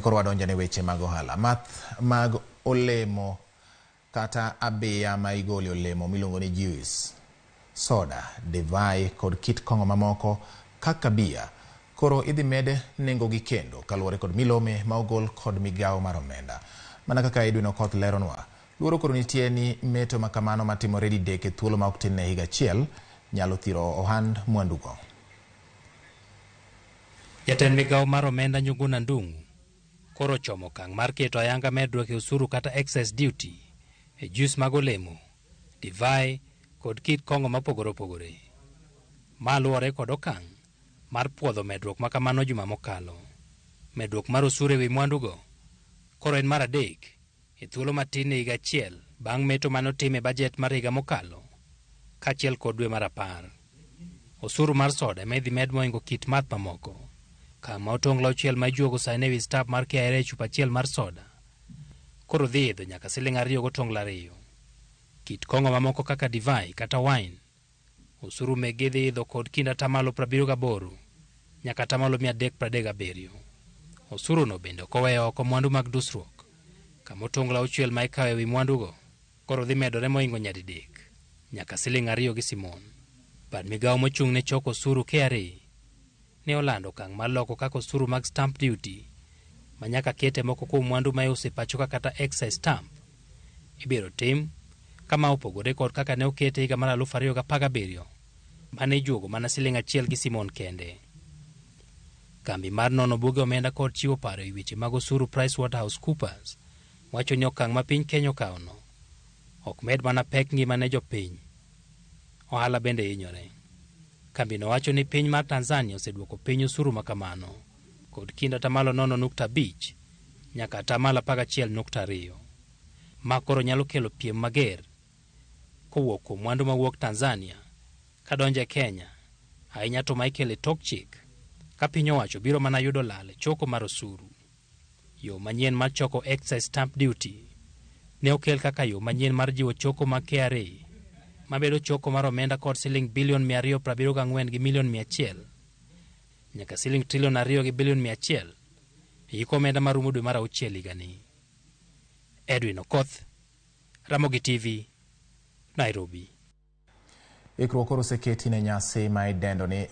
Koro wadonjo ne weche mag ohala. Math mag olemo kata abiya ma igole olemo miluongo ni juice, soda, divai kod kit kong'o mamoko kaka bia koro idhi med nengogi kendo kaluwore kod milome ma ogol kod migawo mar omenda. Mana kaka Edwin Okoth leronwa, luoro koro nitie ni meto ma kamano matimore didek e thuolo ma ok tin ne higa achiel nyalo thiro ohand mwandugo. Jatend migawo mar omenda Njuguna Ndung'u koro ochomo okang' mar keto ayanga medruok e osuru kata excise duty e juice mag olemo, divai kod kit kong'o mopogore opogore. Ma luwore kod okang' mar puodho medruok ma kamano juma mokalo. Medruok mar osuru ewi mwandugo koro en mar adek e thuolo matin e higa achiel bang' meto mane otim e bajet mar higa mokalo kaachiel kod dwe mar 10. Osuru mar soda ema idhi med mohingo kit math mamoko. Kama otonglo 6 ma ijuogo sani ewi stamp mar KRA e chupa achiel mar soda koro dhi idho nyaka siling 2.2. Kit kong'o mamoko kaka divai kata wine osuru mekgi dhi idho kod kind atamalo 78 nyaka atamalo 337. Osuru no bende ok oweyo oko mwandu mag dusruok kama otonglo 6 ma ikawo ewi mwandugo koro dhi medore mohingo nyadidek nyaka siling 2 gi simon. Bad migawo mochung' ne choko osuru KRA ne olando okang' mar loko kaka osuru mag stamp duty ma nyaka ket e moko kuom mwandu ma iuso e pachoka kata excise stamp ibiro tim kama opogore kod kaka ne okete higa mar 2017 mane ijuogo mana siling 1 gi simon kende. Kambi mar nono buge omenda kod chiwo paro e weche mag osuru PricewaterhouseCoopers wacho ni okang' ma piny Kenya okawono ok med mana pek ngima ne jopiny, ohala bende hinyore. Kambino wacho ni piny mar Tanzania oseduoko piny osuru ma kamano kod kind atamalo 0.5 nyaka atamalo 11.2. Ma koro nyalo kelo piem mager kowuok kuom mwandu mawuok Tanzania kadonjo e Kenya, ahinya to ma ikelo e tok chik, ka piny owacho biro mana yudo lal e choko mar osuru. Yo manyien mar choko excise stamp duty ne okel kaka yo manyien mar jiwo choko mag KRA mabedo choko mar omenda kod siling bilion 274 gi milion 100 nyaka siling trilion 2 gi bilion 100 e hik omenda marumo dwe mar 6 higani. Edwin Okoth, Ramogi TV, Nairobi. Ikruok koro oseketi ne nyasi ma idendo ni